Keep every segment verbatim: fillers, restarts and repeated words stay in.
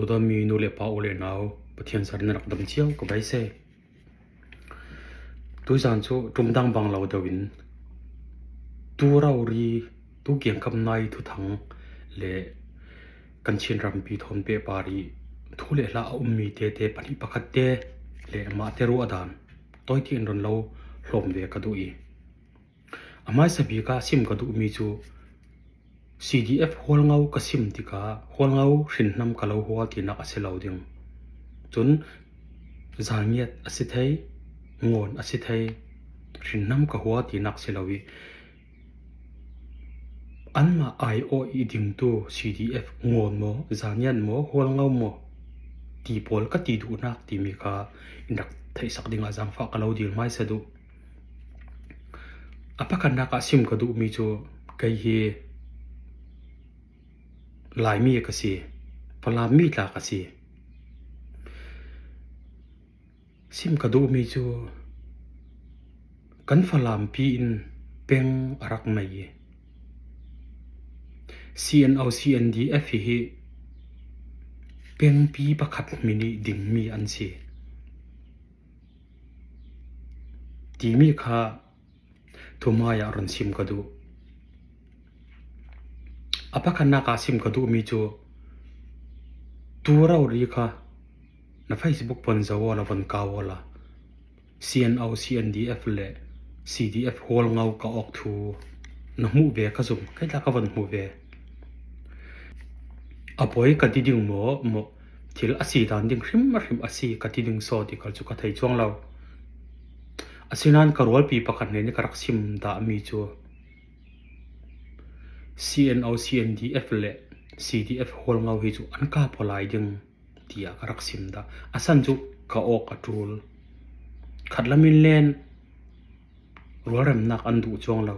Dawmi nu le pa, u le nau, Pathian zarin a rak dam cio ka beisei. Tuizan cu ṭum dang bang lo deuh in, tu rori, tu kiangkam nai thuthang le kan Chin rampi thawn pehpar i thu le hla a ummi tete pahnih pakhatte le mahte ruahdan tawi tiang in run lo hlawm ve ka duh i, a hmaisa bik ah sim ka duhmi cu C D F Hualngo ka sim tikah Hualngo hrinhnam ka lo hual tinak a si lo ding. Cun Zangiat a si thei, Ngawn a si thei, hrinhnam ka hual tinak si lo i, anmah aiawh i dingtu C D F Ngawn maw, Zangiat maw, Hualngo maw ti pawl ka ti duhnak timi kha in rak theihsak dingah zaangfah ka lo dil hmaisa duh. A pakhatnak ah sim ka duhmi cu kei hi Laimi ka si, Falam mi tla ka si. Sim ka duhmi cu kan Falampi in peng a rak nei i, C N O C N D F hi pengpi pakhat hmin i dingmi an si timi kha thuhmai ah run sim ka duh. A pakhatnak ah sim ka duhmi cu tu rori kha na Facebook pon zo awla, pon kau awla, C N O C N D F le C D F Hualngo ka awk thu na hmuh ve ka zum, kei tla ka von hmuh ve. A poi ka ti ding maw, maw, thil a si dan ding hrim a hrim a si ka ti ding saw ti khal cu ka thei cuang lo. Asinain ka rualpi pakhat hnen i ka rak sim dahmi cu C N O C N D F le C D F Hualngo hi cu an kap aw lai ding tiah ka rak sim dah. A san cu ka awk a ṭul. Khatlam in len rualremnak an duh cuang lo.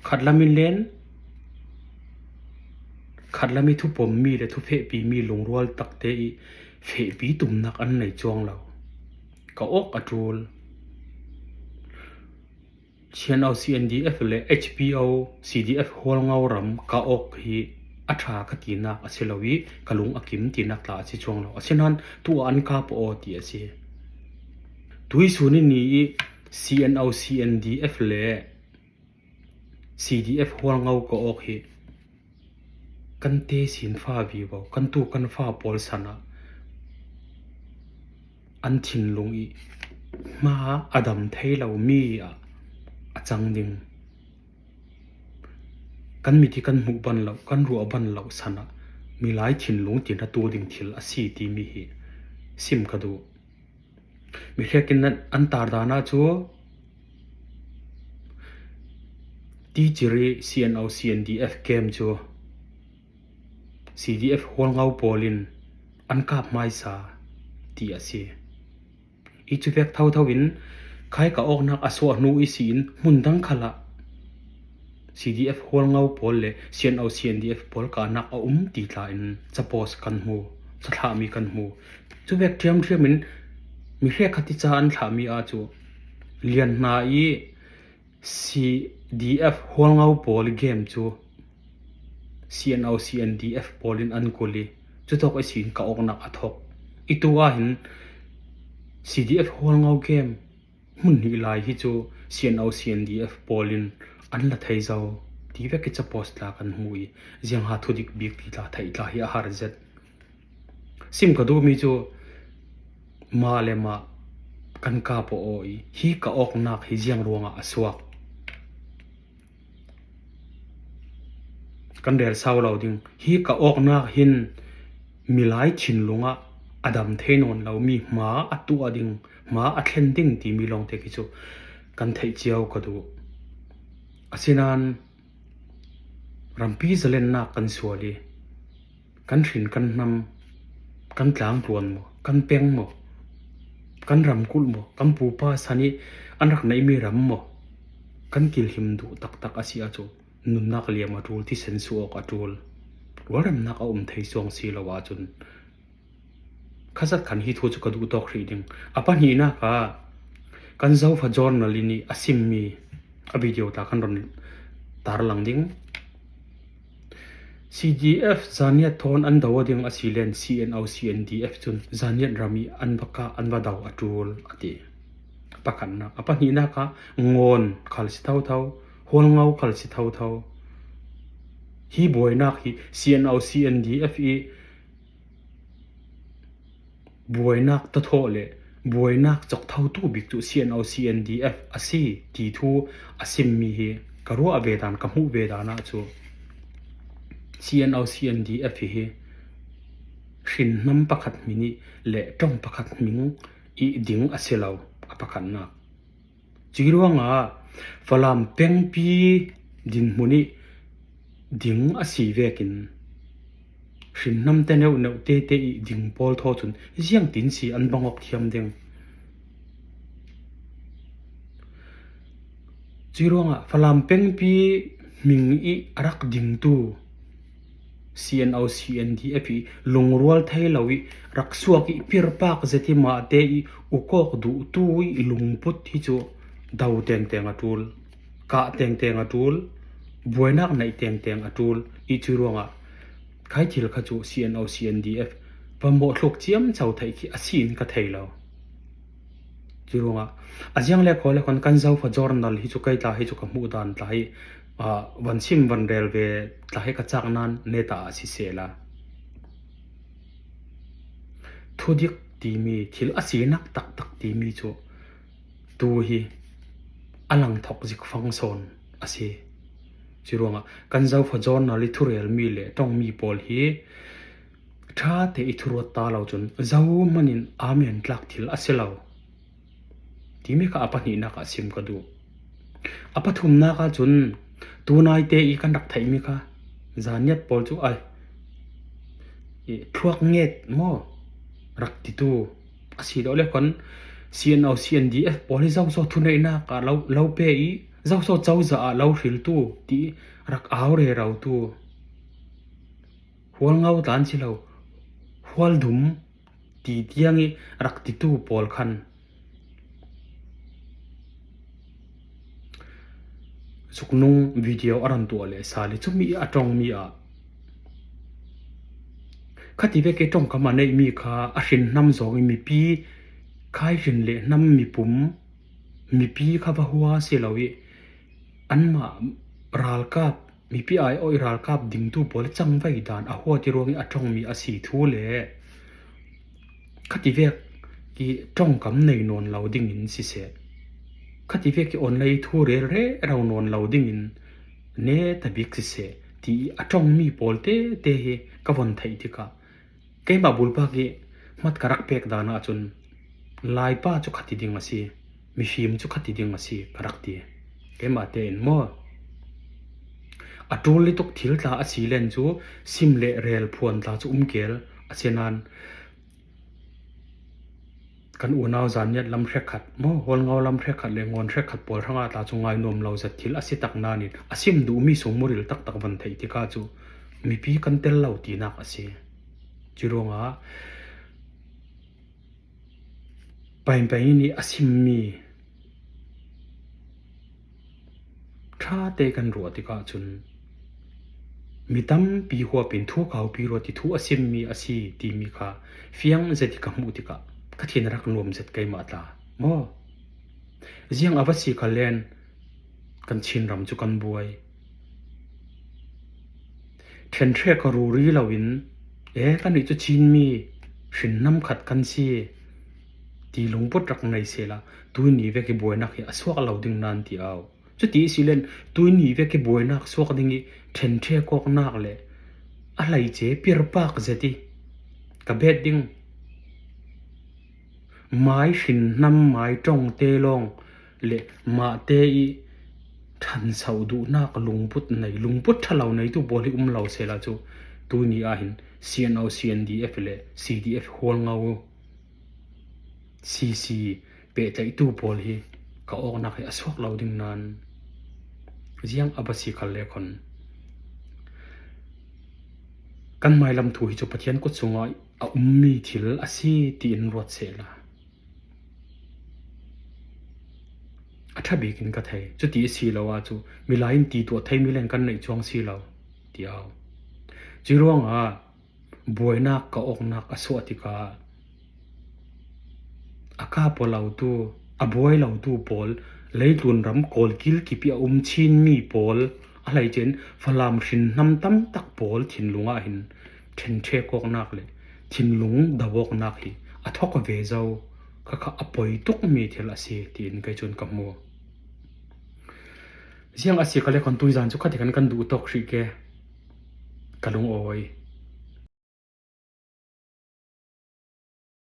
Khatlam in len khatlam i thupommi le thufehpimi lungrual takte i fehpi tumnak an nei cuang lo. Ka awk a ṭul. C N O C N D F le H P O C D F Hualngo ram ka awk hi a ṭha ka tinak a si lo i ka lung a kim tinak tla a si cuang lo. Asinain tu ah an kap aw ti a si. Tuisun i ni i C N O C N D F le C D F Hualngo ka awk hi kan tesin fa vivo, kan tu kan fa pawl san ah an thinlung i hma a dam thei lo mi ah a cang ding. Kan mit i kan hmuh ban lo, kan ruah ban lo san ah milai thinlung tin a tu ding thil a si timi hi sim ka duh. Mi hrekin an tar dan ah cu ti ciri C N O C N D F kem cu C D F Hualngo pawl in an kap hmaisa ti a si. I cuvek thotho in khai ka awknak a suah hnu ihsin hmun dang khal ah C D F Hualngo pawl le C N O C N D F pawl kahnak a um ti tla in capaws kan hmu, cathlahmi kan hmu. Cuvek ṭhiamṭhiam in mi hrekkhat i ca an thlahmi ah cu lian hna i C D F Hualngo pawl i game cu C N O C N D F pawl in an kulh i, cutawk ihsin ka awknak a thok. I tu ah hin C D F Hualngo game hmun hnih lai hi cu C N O C N D F pawl in an la thei zo ti vek i capaws tla kan hmu i, ziangha thudik bik ti tla theih tla hi a har zet. Sim ka duhmi cu mah le mah kan kap aw i, hi ka awknak hi ziang ruangah a suak? Kan rel sau lo ding. Hi ka awknak hin milai thinlung ah a dam thei nawn lomi hma a tuah ding, hma a thlen ding timi lawngte khi cu kan theih cio ka duh. Asinain rampi zalennak kan sual i, kan hrin kan hnam, kan tlangtluan maw, kan peng maw, kan ramkulh maw, kan pupa san i an rak neihmi ram maw, kan kilhim duh taktak a si ahcun nunnak liam a ṭul, thisen suh awk a ṭul, rualremnak a um thei cuang si lo ahcun, khazat khan hi thu cu ka duh tawk hrih ding. A pahnihnak ah kan Zofa Journal in i a simmi a video tla kan run tarlang ding. C D F Zaniat thawn an do a ding a si len C N O C N D F cun Zaniat ram i an va kah, an va do a ṭul a ti. Pakhatnak. A pahnihnak ah Ngawn khal si thotho, Hualngo khal si thotho. Hi buainak hi C N O C N D F i buainak tathawh le buainak cawkthotu bik cu C N O C N D F a si ti thu a simmi hi ka ruah ve dan, ka hmuh ve dan ah cu C N O C N D F hi, hi hrinhnam pakhat hming i le ṭong pakhat hming i ding a si lo, a pakhatnak. Cui ruangah Falam pengpi dinhmun i ding a si vekin hrinhnam te neuh neuh tete i ding pawl thaw cun ziangtin si an bangawk thiam ding. Cui ruangah Falam pengpi hming i a rak dingtu C N O C N D F i lungrual thei lo i rak suak i pirpak zet i mahte i ukawk duhtu i lungput hi cu do tengteng a ṭul, kah tengteng a ṭul, buainak neih tengteng a ṭul i cui ruangah khai thil kha cu C N O C N D F va mawh hluk ciamco theih khi a si in ka thei lo. Cui ruangah a ziang le khaw le khawn kan Zofa Journal hi cu kei tla hi cu ka hmuh dan tla hi, aa, van sim van rel ve tla hi ka cak nan neta a si sehla, thudik timi, thil a sinak taktak timi cu tu hi a langthok zik fang sawn a si. Cui ruangah kan Zofa Journal i thurelmi le ṭongmi pawl hi ṭha te i thuruat ta lo cun zohman in aa men tlak thil a si lo timi kha a pahnihnak ah sim ka duh. A pathumnak ah cun tunaite i kan rak theihmi kha Zaniat pawl cu ai, i thluak nget maw rak titu a si deuh le khawn C N O C N D F pawl hi zozo thuneihnak ah lo, lo pe i zozo cozah ah lo hriltu ti rak au rerotu, Hualngo tla an si lo, Hualdum ti tiang i rak titu pawl khan zuknung video a ran tuah le sal i cumi a ṭongmi ah khati vek i ṭongkam a neihmi kha a hrinhnam zong i mipi khai hrin le hnam mipum mipi kha va hua si lo i anmah ralkap, mipi aiawh i ralkap dingtu pawl cangvai dan a huat i ruang i a ṭongmi a si thu le khati vek i ṭongkam nei nawn lo dingin siseh, khati vek i online thu rel rero nawn lo dingin neta bik siseh ti i a ṭongmi pawl tete hi ka von theih tikah keimah bulpak i hmat ka rak pek dan ahcun Laipa cu khati ding a si, mifim cu khati ding a si ka rak ti. Keimah tein maw a ṭul i tuk thil tla a si len cu sim le rel phuan tla cu um kel a si nan kan unau Zaniat lam hrekkhat maw, Hualngo lam hrekkhat le Ngawn hrekkhat pawl hrangah tla cu ngai nuam lo zat thil a si tak nan in a sim duhmi sungmuril taktak van theih tikah cu mipi kan tel lo tinak a si. Cu ruangah Painpain i a simmi ṭha te kan ruah tikah cun mi tampi huapin thu kaupi ruat i thu a simmi a si timi kha fiang zet i ka hmuh tikah ka thin a rak nuam zet keimah tla maw. Ziang a va si kha len kan Chinram cu kan buai. Ṭhenṭhek ka ruri loin, e, kannih cu Chinmi hrinnam khat kan si ti lungput rak nei sehla, tuini vek i buainak hi a suak lo ding nan ti au. Cuti si len, tuini vek i buainak suak ding i ṭhenṭhek awknak le a hleice pirpak zet i ka bet ding. Mai hrinnam, mai ṭongte lawng le mahte i ṭhansoh duhnak lungput nei, lungput ṭha lo neitu pawl hi um lo sehla cu, tuni ah hin C N O, C N D F le C D F Hualngo, C C pehtlaihtu pawl hi ka awknak hi a suak lo ding nan ziang a va si khal le khon kan hmailam thu hi cu Pathian kut sungah a ummi thil a si tiin ruat sehla. A ṭha bikin ka thei. Cuti a si lo ah cu milai in ti tuah theimi len kan neih cuang si lo, ti au. Curuangah buainak ka awknak a suah tikah a kap aw lotu, a buai lotu pawl, leitlun ram kawlkil kip ih a um chinmi pawl, a hleice in Falam hrin hnam tamtak pawl thinlung ah hin ṭhenṭhek awknak le thinlung do awknak hi a thawk ve zo, khakha a poi tukmi thil a si, tiin kei cun ka hmu. Ziang a si ka le khan tuizan cu khatikhan kan duh tawk hrih ke, ka lungawi.